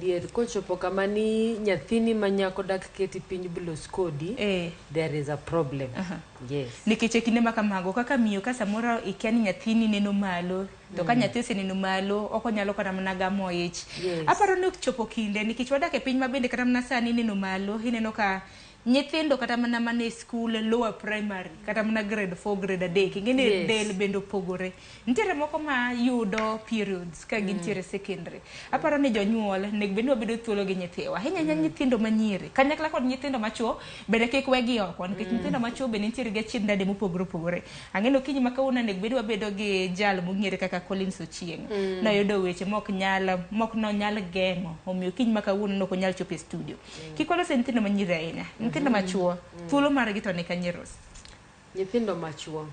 adier kochopo kama ni nyathini ma nyako dak keti piny blos kodi, there is a problem. Yes. Nikech e kinde ma kamago kaka miyo ka samoro ikia ni nyathini neno malo to ka nyathi oseneno malo ok onyalo kata mana gamo ich. Aparo ni chopo kinde nikech wadak e piny ma bende kata mana sani neno malo ineno ka nyithindo kata mana mana e skul lower primary kata mana grade 4 grade 3 ing'e ni del bende opogore. Nitiere moko ma yudo periods ka gintiere secondary. Aparo ni jonyuol onego bed ni wabedo thuolo gi nyithiwa. Ahinya ahinya nyithindo manyiri kanyakla kod nyithindo machuo bende kik wegi oko nikech nyithindo machuo bende nitiere gi achiedh nade mopogore opogore. Ang'e ni okinyi ma kawuono onego bed ni wabedo gi jal mong'ere kaka Collins Ochieng'. Noyudo weche mok nyal mok nonyal geng'o omiyo okinyi ma kawuono nok onyal chopo e studio. Kik walos e nyithindo manyiri ahinya. Nyithindo machuo thuolo margi to ni kanye Rose? Nyithindo machuo.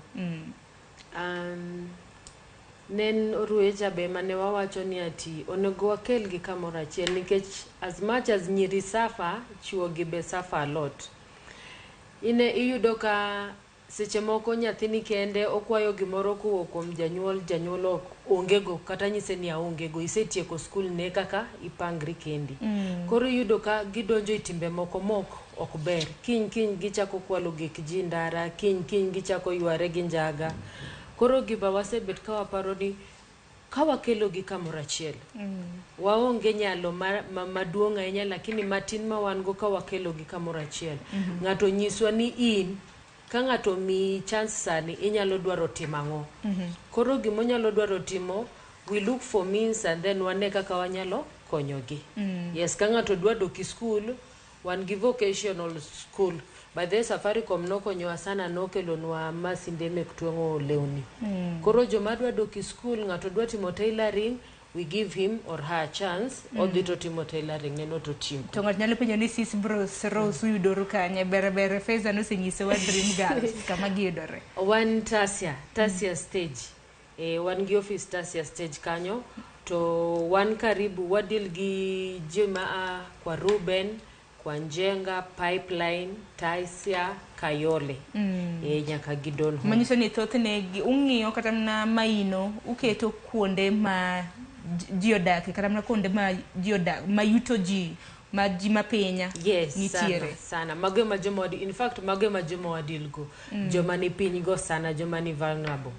Ne en Oruecha be mane wawacho ni ati onego wakelgi kamoro achiel nikech as much as nyiri suffer, chuo gi be suffer a lot. Ine iyudo ka seche moko nyathi ni kende okwayo gimoro kowuok kuom janyuol, janyuol ok onge go kata nyise ni aonge go, isetieko skul ne kaka ipangri kendi. Koro iyudo ka gidonjo e timbe moko mok ok ber. Kiny kiny gichako kwalo gik ji ndara, kiny kiny gichako yware gi njaga. Koro gima wasebet ka waparo ni ka wakelo gi kamoro achiel, waonge nyalo maduong' ahinya lakini matin ma wan go ka wakelo gi kamoro achiel. Ng'ato nyiswa ni in ka ng'ato omiyi chance sani inyalo dwaro timo ang'o. Koro gimonyalo dwaro timo, we look for means and then wane kaka wanyalo konyogi. Yes, ka ng'ato dwa dok e skul, wan gi vocational school. By the way, Safaricom nokonyowa sana nokelonwa masinde mek tweng'o lewni. Koro joma dwa dok e skul, ng'ato dwa timo tailoring, we give him or her a chance, odhi to timo tailoring neno to tieko. To ng'ato nyalo penjo ni sis Bros Rose uyudoru kanye? Ber ber Feza nosenyisowa Dream Girls kama giyudore. Wan Tasia, Tasia stage. Wan gi office Tasia stage kanyo to wan karibu wadil gi ji ma a kwa Ruben, kwa Njenga, Pipeline, Tasia, Kayole. Nyaka gi Don Home. Manyiso ni thothne ung'iyo kata mana maino uketo kuonde ma ji odakie kata mana kuonde ma ji odak ma yuto ji ma ji mapinya Yes, nitiere. sana, sana. Mago ema joma wadi, in fact mago ema joma wadil go. Joma ni piny go sana, joma ni vulnerable.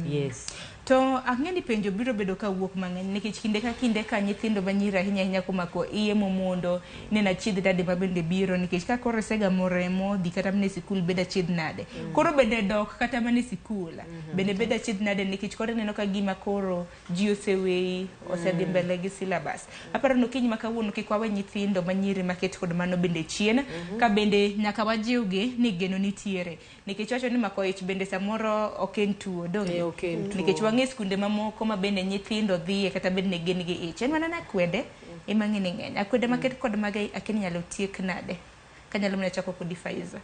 Yes. To ang'e ni penjo biro bedo ka wuok mang'eny nikech kinde ka kinde ka nyithindo manyiri ahinya ahinya komako iye momondo neno achiedh nade ma bende biro nikech ka koro isegamo remo dhi kata mana e sikul bedo achiedh nade. Koro bende dok kata mana e sikul bende bedo achiedh nade nikech koro ineno ka gima koro ji oseweyi osedhi mbele gi syllabus. Aparo ni okinyi ma kawuono kik wawe nyithindo manyiri maket kod mano bende chien ka bende nyaka wajiwgi ni geno nitiere nikech wacho ni mako ich bende samoro ok en tuo donge? Ok en tuo. Nikech wang'e skunde mamoko ma bende nyithindo dhiye kata bed ni gin gi ich. En mana ni akwede ema ng'e ni ng'eny. Akwede maket kod mage akia ni inyalo tiek nade? Kanyalo mana chako kodi Faiza.